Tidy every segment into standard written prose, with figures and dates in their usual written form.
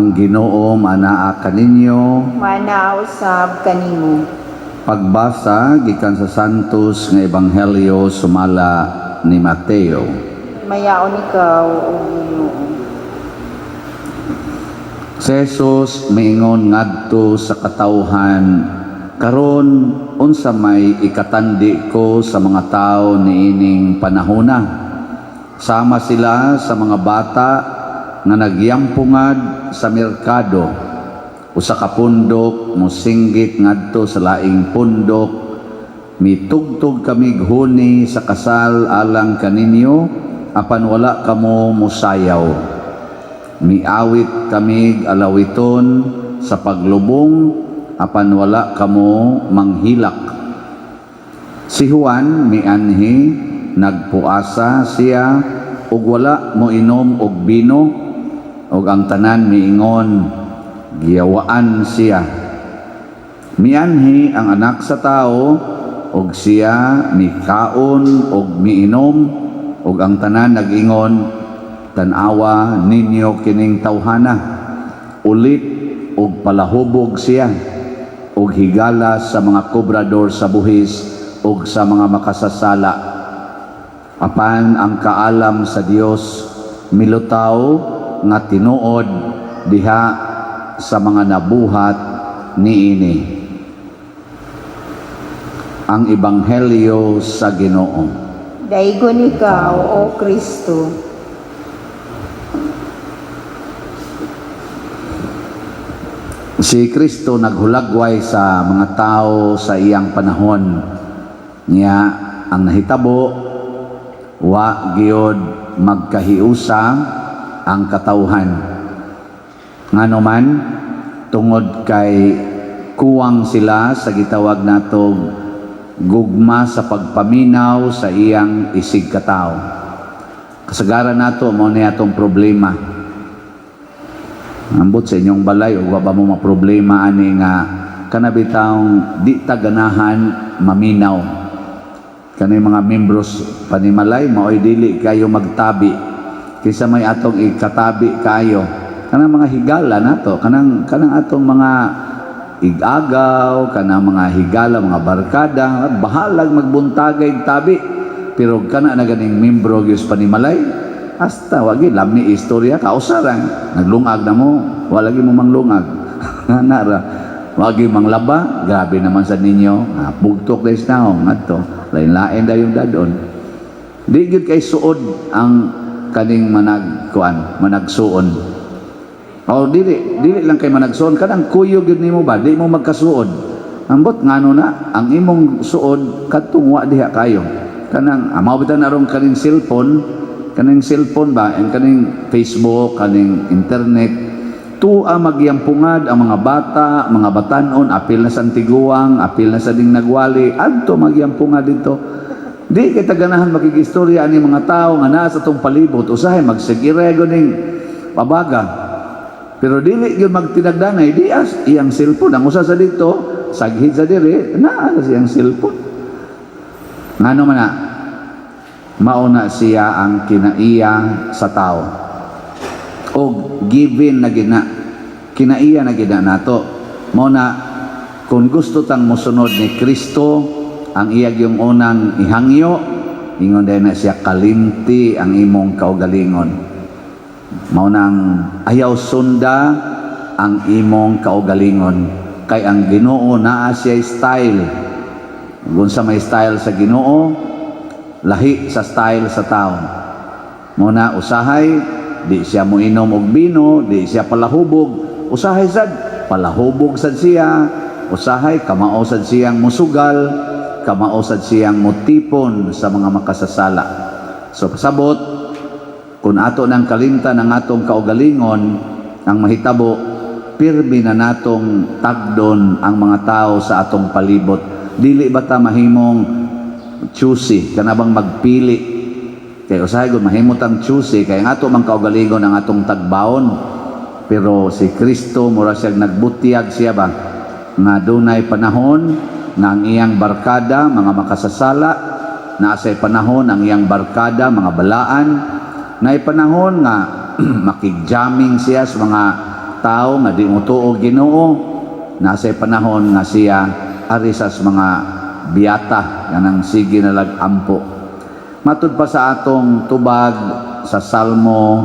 Ang Ginoo manaa kaninyo. Manaa usab kanimo. Pagbasa gikan sa Santos nga Ebanghelyo sumala ni Mateo. Mayaon ikaw, O Ginoo. Si Jesus miingon ngadto sa katawhan, "Karon unsa may ikatandi ko sa mga tawo niining panahona? Sama sila sa mga bata nga nagyampungad sa merkado. Usa ka pundok mosinggit ngadto sa laing pundok, 'Mitugtog kamig huni sa kasal alang kaninyo, apan wala kamo mosayaw. Miawit kamig alawiton sa paglubong, apan wala kamo manghilak.' Si Juan mianhi, nagpuasa siya ug wala moinom og bino, ug ang tanan miingon, 'Giyawaan siya.' Mianhi ang Anak sa Tao ug siya mikaon ug miinom, ug ang tanan nag-ingon, 'Tan-awa ninyo kining tawhana, ulit ug palahubog siya ug higala sa mga kobrador sa buhis ug sa mga makasasala.' Apan ang kaalam sa Dios milutaw nga tinuod diha sa mga nabuhat niini." Ang Ebanghelyo sa Ginoo. Daygon ikaw, O Kristo. Si Kristo naghulagway sa mga tao sa iyang panahon. Niya ang nahitabo, wa gyud magkahiusa ang katawhan. Ngano man, tungod kay kuwang sila sa gitawag natog gugma sa pagpaminaw sa iyang isig katawo. Kasagaran nato, mao ni atong problema. Ambot sa inyong balay ug wa ba mo maproblema ani nga kana bitawng di ta ganahan maminaw? Kani mga membros panimalay, maoy dili kayo magtabi kaysa may atong ikatabi kayo, kanang mga higala nato, kanang atong mga igagaw, kanang mga higala, mga barkada, bahalag magbuntagay tabi. Pero kana na ganing membro gyud sa panimalay, hasta wagi lami istorya kausa ra, naglungag na mo, wala lagi mo manglungag nara, wagi manglaba, grabe naman sa ninyo. Ah, bugtok days na ngadto lain-lain dayong dadon. Di gyud kay suod ang kaning manag kuan, managsuon. O dili dili lang kay managsuon, kanang kuyog gyud nimo ba, di mo magkasuod. Ambot ngano na ang imong suod kadtong wa diha kayo, kanang mao bitaw na ron kaning cellphone, kaning cellphone ba, ang kaning Facebook, kaning internet, tuwa magyampungad ang mga bata, mga batanon, apil na sa Antiguang, apil na sa ding nagwali, adto magyampungad dito. Di kita ganahan makigistorya ani mga tao nga naa sa atong palibot, usahay magsigirego ning pabaga. Pero dili gyud magtinagdanay, di as iyang cellphone. Ang usa sa dito, saghid sa diri, naa sa iyang cellphone. Ngano man na, mauna siya ang kinaiya sa tao. O given na gina, kinaiya na gina nato. Mao na, kung gusto tang mosunod ni Kristo, ang iyag yung unang ihangyo, ingon din na siya, kalimti ang imong kaugalingon. Mao nang ayaw sunda ang imong kaugalingon. Kay ang Ginoo naa siya style. Kung sa may style sa Ginoo, lahi sa style sa tao. Mao na usahay di siya moinom og bino, di siya palahubog. Usahay sad palahubog sad siya, usahay kamao sad siyang musugal, kamao sad siyang mutipon sa mga makasasala. So pasabot, kung ato ng kalimtan ang atong kaugalingon, ang mahitabo, pirmi na natong tagdon ang mga tao sa atong palibot. Dili ba ta mahimong choosy, kana bang magpili? Kay usahay gud mahimo tang choosy kay ang ato mang kaugalingon ang atong tagbaon. Pero si Kristo mura siya nagbutyag siya ba nga dunay panahon nga ang iyang barkada mga makasasala, naa say panahon ang iyang barkada mga balaan, naay panahon nga makigjamming siya sa mga tao nga di motuo Ginoo, nasa panahon nga siya ari sa mga biyata, kanang sige na ampo. Matud pa sa atong tubag sa Salmo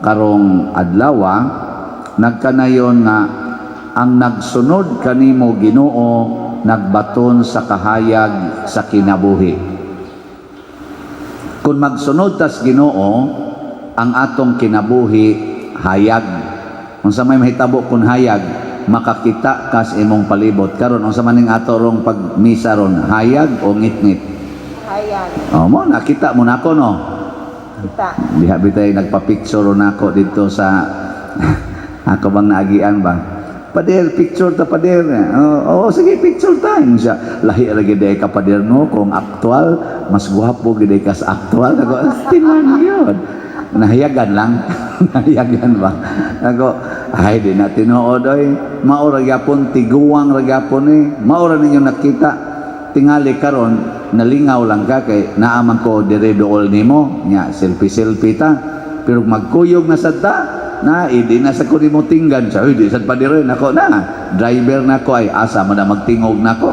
karong adlawa, nagkanayon nga ang nagsunod kanimo, Ginoo, nagbaton sa kahayag sa kinabuhi. Kung magsunod tas Ginoo, ang atong kinabuhi hayag. Unsa may mahitabo kung hayag? Makakita kas imong palibot. Karon, unsa man ning ato rong pagmisa ron, hayag o ngitngit? Hayag. Oh, mo nakita mo nako, no? Kita. Diha bitay nagpa-picture nako dito sa ako bang naagian ba? "Pader, picture ta, pader." "Oh, oh, sige, picture ta." Ingon siya, "Lahi ra gid ka, pader, no, kung aktual, mas gwapo gid ka sa aktual." Ako, tinan yun. Nahiyagan lang. Nahiyagan ba? Ako, ay, di na tinuod oy. Mao ra gyapon, tiguang ra gyapon eh. Mao ra ninyo nakita. Tingali karon nalingaw lang ka kay naaman ko dire dool nimo nya, selfie selfie ta, pero magkuyog na sad ta na idi na sa ko nimo tinggan sa, "Uy, di sad pa dire nako na driver nako ay asa man na magtingog nako,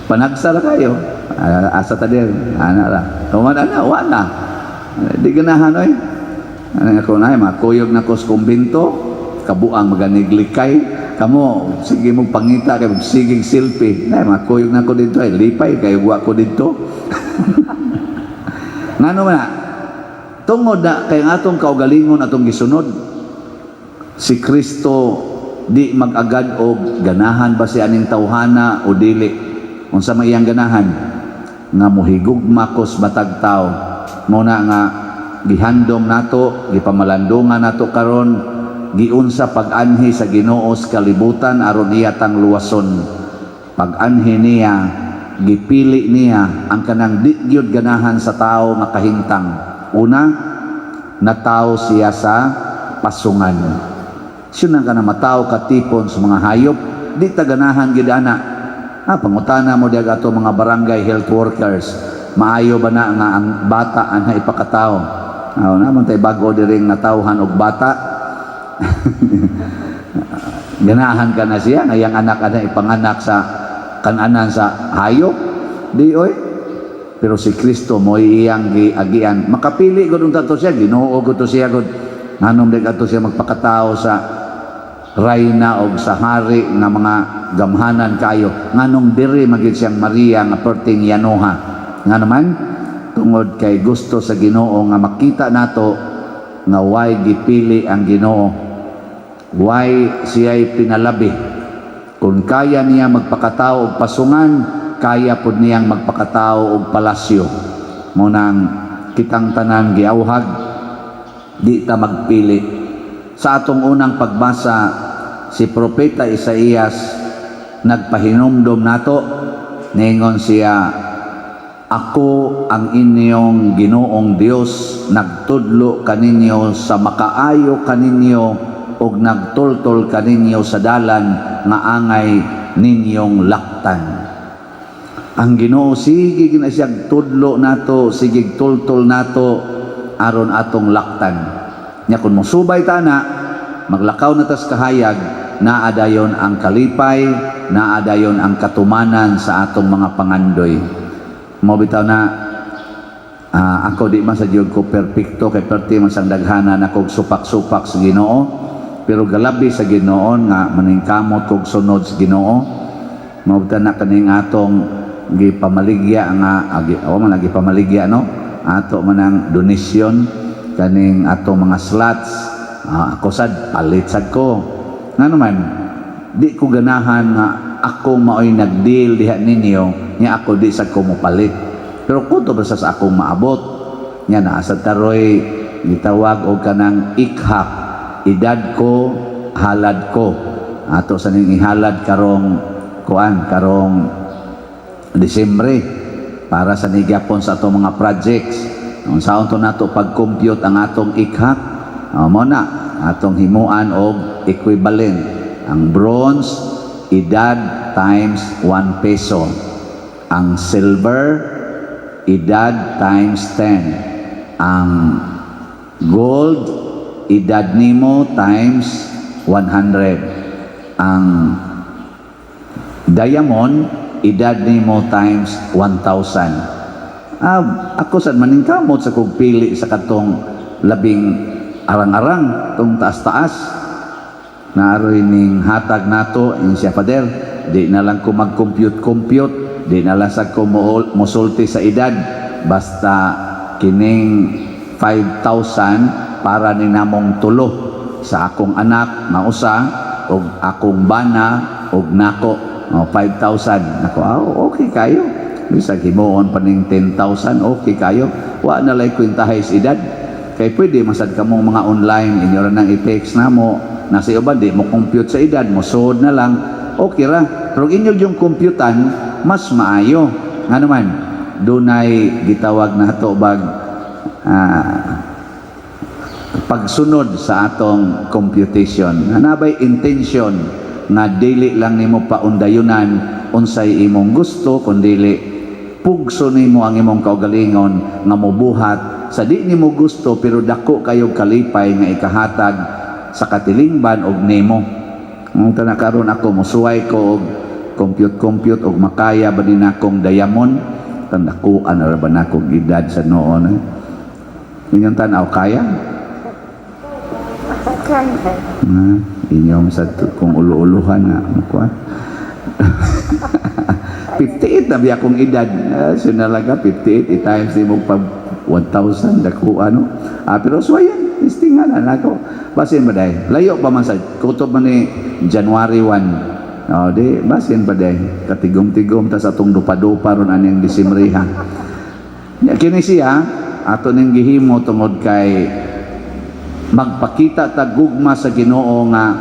panagsa ra kayo." Ah, asa ta dir ana ra kuman ana wa na di ganahan oy. Ano ako na makuyog na ko sa kumbinto, kabuang maganiglikay kamo, sige mo pangita kay sige selfie na makuyog na ko dito ay lipay kayo wa ko dito. Ngano man na tungod na kay ang atong kaugalingon atong gisunod si Kristo, di mag-agad og ganahan ba siya aning tawhana o dili. Unsa may iyang ganahan? Nga mohigugma kos matag tao. Mo na nga gihandom nato, gipamalandungan nato karon, giunsa pag-anhi sa Ginoo sa kalibutan aron iya tang luwason. Pag-anhi niya, gipili niya ang kanang di gyud ganahan sa tao nga kahimtang. Una, natawo siya sa pasungan. Siya nang kana matawo katipon sa mga hayop, di ta ganahan gid ana. Ah, pangutana mo diag ato mga barangay health workers, maayo ba na nga ang bata anha ipakatawo? Ah, naman tay bago diring natawhan og bata. Ganahan ka na siya nga iyang anak ana ipanganak sa kananan sa hayop? Di oy. Pero si Kristo mo iyang giagian. Makapili gud unta to siya, Ginoo gud to siya gud. Nganong di kadto siya magpakatao sa rayna og sa hari nga mga gamhanan kayo? Nganong diri magid siyang Maria nga perting yanuha? Nga naman tungod kay gusto sa Ginoo nga makita nato nga why gipili ang Ginoo, why siya'y pinalabi. Kung kaya niya magpakatao og pasungan, kaya pud niyang magpakatao og palasyo. Mo nang kitang tanan giawhag, di ta magpili. Sa atong unang pagbasa, si Propeta Isaías nagpahinumdom nato. Ningon siya, "Ako ang inyong Ginoong Dios, nagtudlo kaninyo sa makaayo kaninyo ug nagtultol kaninyo sa dalan nga angay ninyong laktan." Ang Ginoo sige gina siya tudlo nato, sige tultol nato aron atong laktan. Nya kun mosubay ta na, maglakaw na tas kahayag, naa dayon ang kalipay, naa dayon ang katumanan sa atong mga pangandoy. Mo bitaw na ako di man sa jud ko perpekto kay perti man sang daghanan ako supak-supak sa Ginoo, pero galabi sa Ginoo nga maningkamot kog sunod sa Ginoo. Mao bitaw na kaning atong gipamaligya nga agi o man gipamaligya, no, ato man ang donation kaning atong mga slots. Ako sad palit sad ko, ngano man di ko ganahan nga ako maoy nagdeal diha ninyo nya ako di sad ko mopalit, pero kuto ba sa akong maabot nya naa sad taroy gitawag og kanang ikhak, edad ko halad ko. Ato sa ning ihalad karong kuan, karong Disyembre, para sa nigyapon sa atong mga projects. Unsaon to nato pag-compute ang atong ikhak? Mo na atong himuan og equivalent. Ang bronze, edad times 1 peso. Ang silver, edad times 10. Ang gold, edad nimo times 100. Ang diamond, edad nimo times 1,000. Ah, ako sad maningkamot sa kog pili sa katong labing arang-arang, tong taas-taas. Naaroy ning hatag nato in siya, Father, di na lang ko mag-compute-compute, di na lang sa ko mosulti sa edad, basta kining 5,000 para ni namong tulo sa akong anak nga usa og akong bana og nako. Oh, 5,000 nako. Ah, okay kayo. Bisag himuon pa ning 10,000, okay kayo. Wa na lay kwentahay sa edad kay pwede masad kamong mga online, inyo ra nang i-text na mo nasa uban, di mo compute sa edad mo, sud na lang, okay ra. Pero inyo yung computan mas maayo, ngano man dunay gitawag nato bag pagsunod sa atong computation nga nabay intention nga dili lang nimo paundayunan unsay imong gusto, kundili pugso nimo ang imong kaugalingon nga mobuhat sa di nimo gusto pero dako kayo kalipay nga ikahatag sa katilingban og nimo. Ang karon ako mosuway ko og compute compute og makaya ba ni nakong diamond, tandakuan ra ba nakong edad sa noon, eh? Inyong tanaw, kaya? Kaya. Na, inyong sa kung ulo-uluhan nga mukuan. 58 na biya akong edad. Sinalaga 58 i-times nimo pag 1,000, dako ano. Ah, pero suwayan, istingan na nako. Basin ba day? Layo pa man sa kutob man ni January 1. Oh, di basin pa day. Katigom-tigom ta sa atong dupa-dupa ron aning Disembre ha. Ya, kini siya ato ning gihimo tungod kay magpakita ta gugma sa Ginoo nga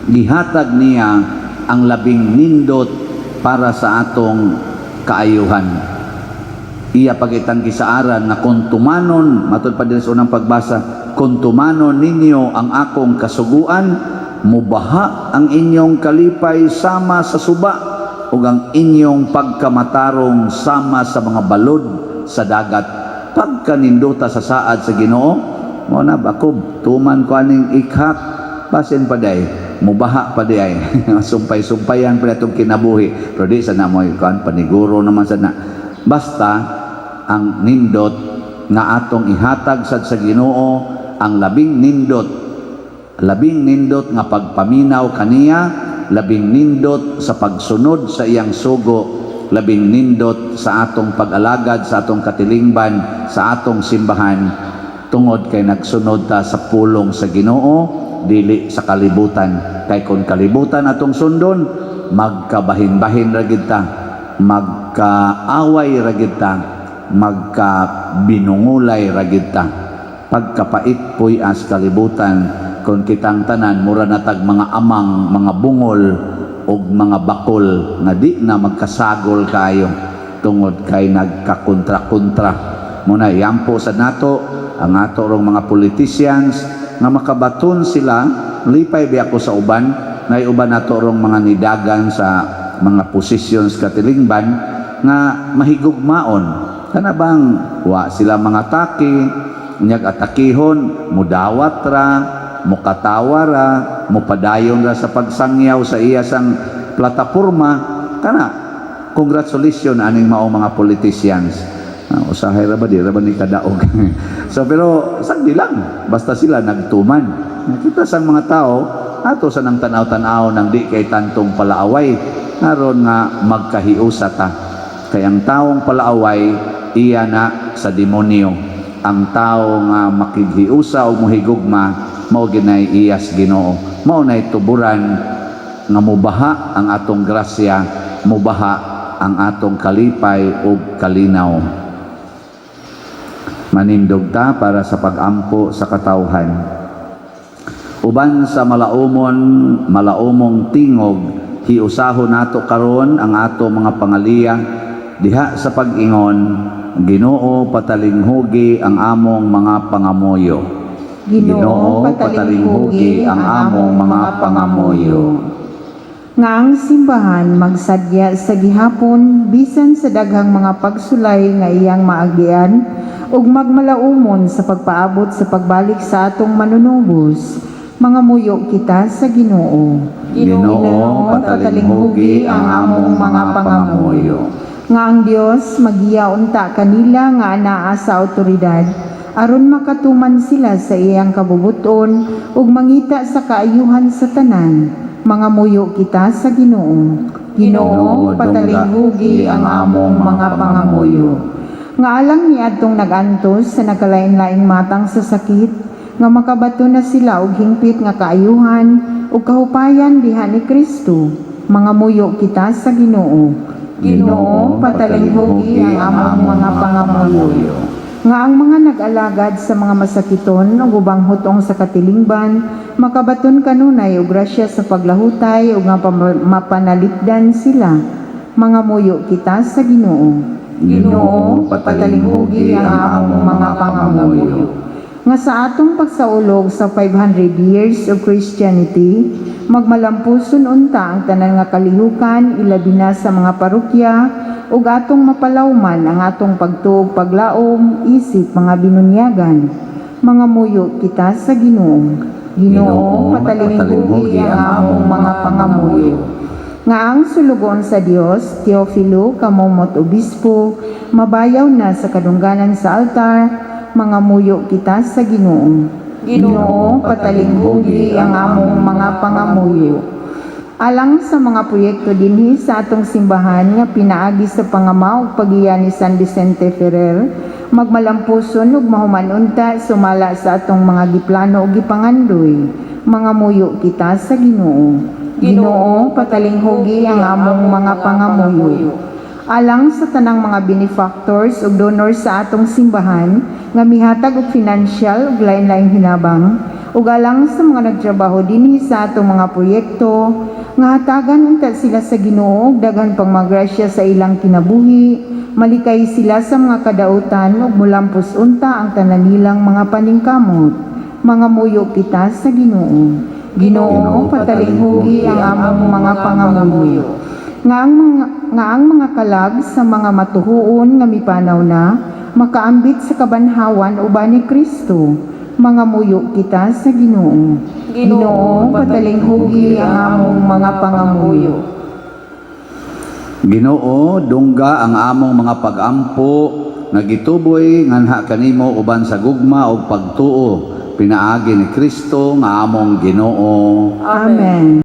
gihatag niya ang labing nindot para sa atong kaayuhan. Iya pagitang gisaaran nga kung tumanon, matud pa din sa unang pagbasa, kung tumanon ninyo ang akong kasuguan, mubaha ang inyong kalipay sama sa suba ug ang inyong pagkamatarong sama sa mga balod sa dagat. Pagkanindota sa saad sa Ginoo, mo na ako tuman ko aning ikhak, basin pa day mubaha pa day, sumpay-sumpayan pa itong kinabuhi, pero di sa namoy kuan paniguro naman sa na, basta ang nindot nga atong ihatag sad sa Ginoo, ang labing nindot, labing nindot nga pagpaminaw kaniya, labing nindot sa pagsunod sa iyang sugo, labing nindot sa atong pag-alagad sa atong katilingban, sa atong simbahan, tungod kay nagsunod ta sa pulong sa Ginoo, dili sa kalibutan. Kay kung kalibutan atong sundon, magkabahin-bahin ra gid ta, magkaaway ra gid ta, magkabinungulay ra gid ta. Pagkapait puy as kalibutan kung kitang tanan mura na tag mga amang, mga bungol og mga bakol nga di na magkasagol kayo tungod kay nagkakontra-kontra. Muna yampo sa nato ang ato rong mga politicians nga makabaton sila. Lipay biya ko sa uban nay uban nato rong mga nidagan sa mga positions katilingban nga mahigugmaon, kana bang wa sila mga taki unyag atakihon, mudawat ra, mukatawa ra, mupadayon ra sa pagsangyaw sa iya sang plataporma. Kana, congratulations aning mao mga politicians. Ah, usahay ra ba, di ra ba ni kadaog? So pero sagdi lang basta sila nagtuman. Nakita sang mga tao ato sa nang tanaw-tanaw nang di kay tantong palaaway aron nga magkahiusa ta, kay ang taong palaaway iya na sa demonyo. Ang tao nga makighiusa o muhigugma, mao ginay iyas Ginoo, mao nay tuburan nga mubaha ang atong grasya, mubaha ang atong kalipay ug kalinaw. Manindog ta para sa pagampo sa katawhan. Uban sa malaumon, malaumong tingog, hiusahon nato karon ang ato mga pangaliya diha sa pag-ingon, "Ginoo, patalinghugi ang among mga pangamuyo." Ginoo, patalinghugi ang among mga pangamuyo. Nga ang simbahan magsadya sa gihapon bisan sa daghang mga pagsulay nga iyang maagian ug magmalaumon sa pagpaabot sa pagbalik sa atong Manunubos. Mangamuyo kita sa Ginoo. Ginoo, patalinghugi ang among mga pangamuyo. Nga ang Dios magiya unta kanila nga anaa sa awtoridad aron makatuman sila sa iyang kabubuton ug mangita sa kaayuhan sa tanan. Mangamuyo kita sa Ginoo. Ginoo, patalinghugi ang among mga pangamuyo. Nga alang niadtong nag-antos sa nagkalain-laing matang sa sakit, nga makabato na sila og hingpit nga kaayuhan ug kahupayan diha ni Kristo. Mangamuyo kita sa Ginoo. Ginoo, patalinghugi ang among mga pangamuyo. Nga ang mga nag-alagad sa mga masakiton ug ubang hutong sa katilingban makabaton kanunay og grasya sa paglahutay ug nga mapanalipdan sila. Mangamuyo kita sa Ginoo. Ginoo, patalinghugi ang among mga pangamuyo. Nga sa atong pagsaulog sa 500 years of Christianity, magmalampuson unta ang tanan nga kalihukan, ilabi na sa mga parokya, ug atong mapalawman ang atong pagtuo ug paglaom isip mga binunyagan. Mangamuyo kita sa Ginoo. Ginoo, patalinghugi ang among mga pangamuyo. Nga ang sulugoon sa Dios, Teofilo Camomot Obispo, mabayaw na sa kadungganan sa altar, mangamuyo kita sa Ginoo. Ginoo, patalinghugi ang among mga pangamuyo. Alang sa mga proyekto dinhi sa atong simbahan nga pinaagi sa pangama ug pagiya ni San Vicente Ferrer, magmalampuson ug mahuman unta sumala sa atong mga giplano ug gipangandoy. Mangamuyo kita sa Ginoo. Ginoo, patalinghugi ang among mga pangamuyo. Alang sa tanang mga benefactors ug donors sa atong simbahan nga mihatag og financial ug lain-laing hinabang, ug alang sa mga nagtrabaho dinhi sa atong mga proyekto, nga hatagan unta sila sa Ginoo og daghan pang magrasya sa ilang kinabuhi, malikay sila sa mga kadautan ug mulampos unta ang tanan nilang mga paningkamot. Mangamuyo kita sa Ginoo. Ginoo, patalinghugi ang among mga pangamuyo. Nga ang mga kalag sa mga matuhuon nga mipanaw na makaambit sa kabanhawan uban ni Kristo. Mangamuyo kita sa Ginoo. Ginoo, patalinghugi ang among mga pangamuyo. Ginoo, dungga ang among mga pagampo nga gituboy nganha kanimo uban sa gugma ug pagtuo pinaagi ni Kristo nga among Ginoo. Amen.